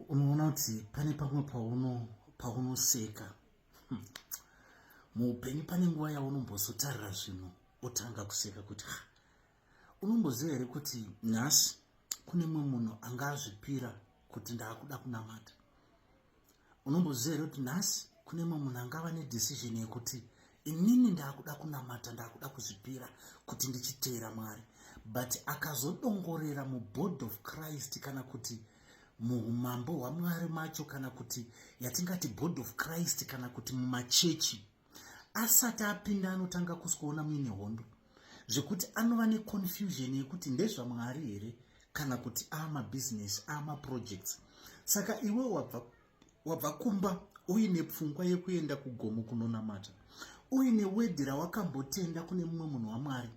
Unoona kuti pane pamwe pauno paunoseka Muupenyu pane nguva yaunombozotarira zvinhu otanga kuseka kuti ha, unomboziva here kuti nhasi kune mumwe munhu anga azvipira kuti ndaakuda kunamata? Unomboziva here kuti nhasi kune mumwe munhu angava nedecision yekuti inini ndaakuda kunamata, ndaakuda kuzvipira kuti ndichiteera Mwari, but akazodongorera muboard of Christ kana kuti muumambo hwaMwari macho, kana kuti yatingati board of Christ kana kuti mumachechi, asati apinda anotanga kusikuona muine hondo, zvekuti anova neconfusion yekuti ndezvaMwari here kana kuti amabhizinesi, amaprojects. Saka iwe wabva kumba uine pfungwa yekuenda kugomo kunonamata, uine wedhi rawakambotenda kune mumwe munhu waMwari,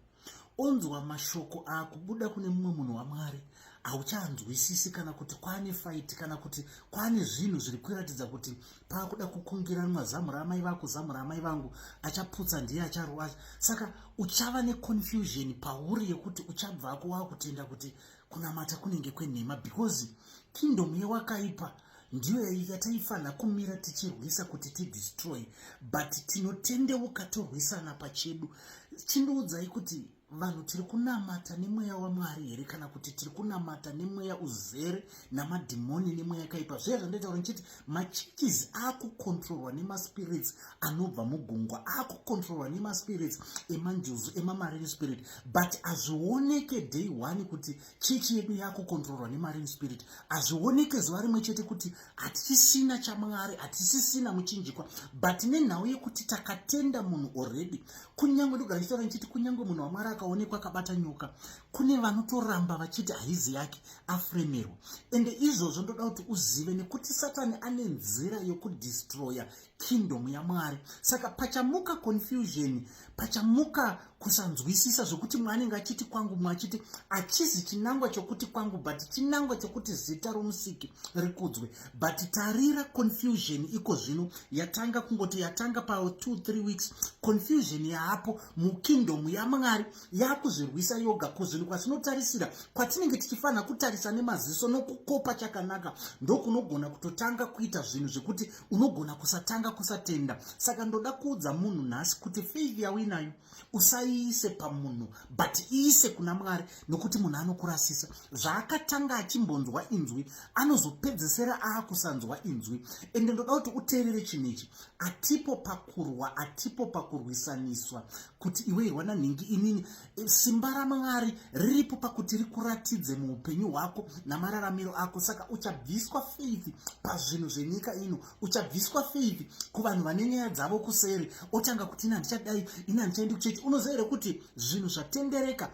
onzwa mashoko akubuda kune mumwe munhu waMwari hauchaanzwisisi, kana kuti kwaane fight, kana kuti kwaane zvinhu zviri kuratidza kuti paakuda kukungiranwa zamu raamai vako, zamu raamai vangu, achaputsa ndiye acharwa. Saka uchava neconfusion pauri yekuti uchabvako waakutenda kuti kunamata kunenge kwenhema, because kingdom yewakaipa ndiyo yataifanira kumira tichirwisa kuti tidestroy, but tinotendeuka torwisana pachedu. Chindiudzai kuti vanhu tiri kunamata nemweya waMwari here, kana kuti tiri kunamata nemweya uzere namadhimoni, nemweya yakaipa? Zviya zvandaitaura ndichiti machurches akucontrolwa nemaspirits anobva mugungwa, akucontrolwa nemaspirits emanjuzu, emamarine spirit, but hazvioneke day one kuti chechi yedu yakucontrolwa nemarine spirit. Hazvioneke zuva rimwe chete kuti hatichisina chaMwari, hatisisina muchinjikwa, but nenhau yekuti takatenda munhu already. Kunyange ndogara ndichitaura ndichiti kunyange munhu waMwari akaonekwa akabata nyoka, kune vanotoramba vachiti haizi yake, afremerwa. Ende izvozvo ndoda kuti uzive, nekuti Satani ane nzira yokudestroya kingdom yaMwari. Saka pachamuka confusion, pachamuka kusanzwisisa, zvokuti mwe anenge achiti kwangu, mwe achiti achizi chinangwa chokuti kwangu, but chinangwa chokuti zita roMusiki rikudzwe. But tarira confusion iko zvino yatanga, kungoti yatanga pa 2 3 weeks, confusion yaapo mukingdom yaMwari yakuzvirwisa yoga. Kuzvinhu kwatinotarisira, kwatinenge tichifanira kutarisa nemaziso nokukopa chakanaka, ndokunogona kutotanga kuita zvinhu zvekuti unogona kusatanga kusatenda. Saka ndoda kuudza munhu nhasi kuti faith yauinayo usaiise pamunhu, but iise kuna Mwari, nokuti munhu anokurasisa. Zvaakatanga achimbonzwa inzwi, anozopedzesera aakusanzwa inzwi. Ende ndoda kuti uteerere chinhu ichi. Atipo pakurwa, atipo pakurwisaniswa kuti iwe irwa nanhingi inini. Simba raMwari riripo pakuti rikuratidze muupenyu hwako namararamiro ako. Saka uchabviswa faith pazvinhu zvenyika ino, uchabviswa faith kuvanhu vane nyaya dzavo kuseri, otanga kuti ini handichadai, ini handichaendi kuchechi. Unoziva here kuti zvinhu zvatendereka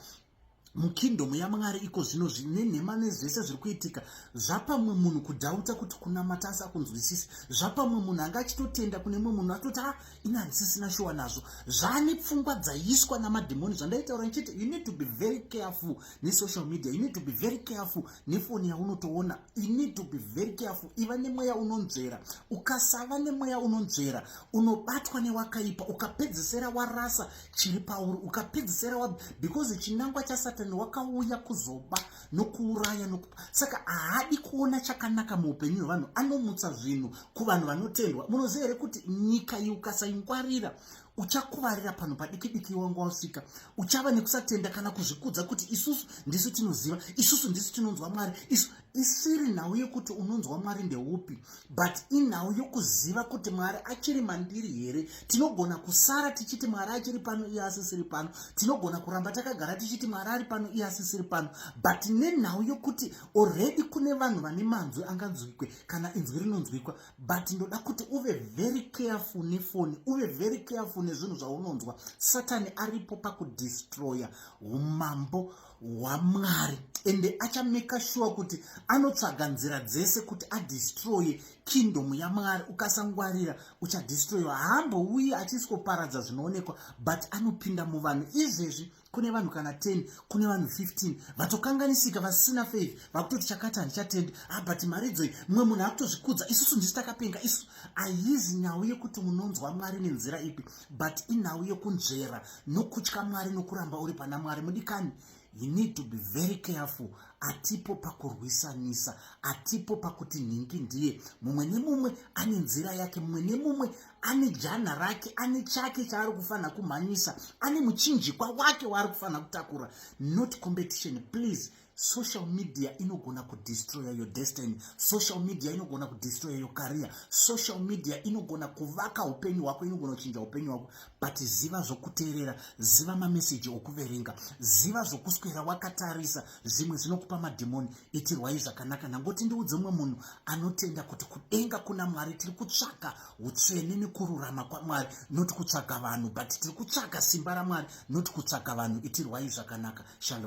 mukingdom yaMwari iko zvino, zvine nhema nezvese zviri kuitika, zvapamwe munhu kudhauta kuti kunamata asakunzwisisi, zvapamwe munhu anga achitotenda kune mumwe munhu atoti a ah, ini handisisina shuwa nazvo, zvane pfungwa dzaiswa namadhimoni. Zvandaitaura ndichiti you need to be very careful nesocial media, you need to be very careful nefoni yaunotoona, you need to be very careful. Iva nemweya unonzvera. Ukasava nemweya unonzvera, unobatwa newakaipa, ukapedzesera warasa chiri pauri, ukapedzesera wa, because chinangwa chaSatani wakauya kuzoba nokuuraya nokupa. Saka haadi kuona chakanaka muupenyu hwevanhu. Anomutsa zvinhu kuvanhu vanotendwa. Munoziva here kuti nyika iyi ukasaingwarira uchakuvarira panhu padiki diki wanga wasvika, uchava nekusatenda kana kuzvikudza kuti isusu ndisu tinoziva, isusu ndisu tinonzwa Mwari isu? Isiri nhau yekuti unonzwa Mwari ndeupi, but inhau yokuziva kuti Mwari achiri mandiri here. Tinogona kusara tichiti Mwari achiri pano, iye asisiri pano. Tinogona kuramba takagara tichiti Mwari ari pano, iye asisiri pano, but nenhau yokuti already kune vanhu vane manzwi anganzwikwe kana inzwi rinonzwikwa. But ndoda kuti uve very careful nefoni, uve very careful nezvinhu zvaunonzwa. Satani aripo pakudestroya umambo hwaMwari, ende achameka sure kuti anotsvaga nzira dzese kuti adestroye kingdom yaMwari. Ukasangwarira uchadestroyiwa. Haambouyi achisikoparadza zvinoonekwa, but anopinda muvanhu. Izvezvi kune vanhu kana 10, kune vanhu 15 vatokanganisika, vasina faith, vakutoti chakati handichatendi. Ah, but maridzoi, mumwe munhu akutozvikudza, isusu ndisi takapenga isu. Haizi nhau yekuti munonzwa Mwari nenzira ipi, but inhau yekunzvera nokutya Mwari nokuramba uri pana Mwari. Mudikani, You need to be very careful. Atipo pakurwisanisa, atipo pakuti nhingi ndiye. Mumwe nemumwe ane nzira yake, mumwe nemumwe ane jana rake, ane chake chaari kufanira kumhanyisa, ane muchinjikwa wake waari kufanira kutakura, not competition, please. Social media inogona kudestroya your destiny. Social media inogona kudestroya your career. Social media inogona kuvaka upenyu hwako, inogona kuchinja upenyu hwako, but ziva zvokuteerera, ziva mameseji okuverenga, ziva zvokuswera wakatarisa. Zvimwe zvinokupa madhimoni. Itirwai zvakanaka. Nangoti ndiudze mumwe munhu anotenda kuti kudenga kuna Mwari. Tiri kutsvaka utsvene nekururama kwaMwari, not kutsvaga vanhu, but tiri kutsvaga simba raMwari, not kutsvaga vanhu. Itirwai zvakanaka. Shalom.